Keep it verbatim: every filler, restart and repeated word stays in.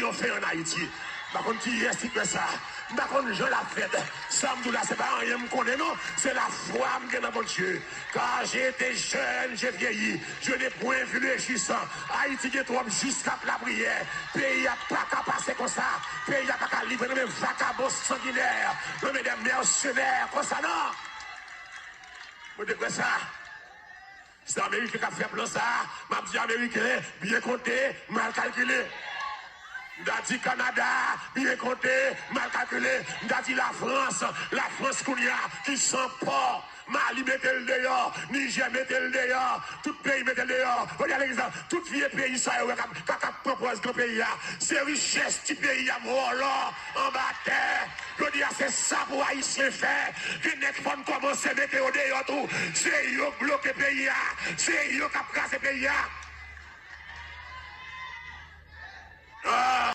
Yon fen ann Ayiti. M pa konn kiyès ki kwè sa. M pa konn jan l ap fèt. Sa m di w la, se pa anyen m konnen, non. Se lafwa m gen nan Bondye. Car j'ai été jeune, j'ai vieilli. Je n'ai point vu le juste. Ayiti gen twòp jis k ap lapriyè. Peyi a pa ka pase konsa. Peyi a pa ka livre nan men vakabon sanginè, nan men de mèsenè konsa, non. Mwen te kwè sa. Se Ameriken k ap fè plan sa a. M ap di Ameriken, byen konte, mal kalkile. M ta di Kanada, byen konte, mal kalkile. M ta di Lafrans, Lafrans kounye a ki san pò. Mali mete l deyò, Nijè mete l deyò, tout peyi mete l deyò. Jodi a, legliz la, tout vye peyi sa yo k ap, k ap, k ap pran pòz gran peyi a. Se richès ti peyi a, vòlò, anba tè. Jodi a, se sa pou Ayisyen fè. Gen nèg fò n kòmanse mete yo deyò tou. Se yo k bloke peyi a. Se yo k ap kraze peyi a. Ah!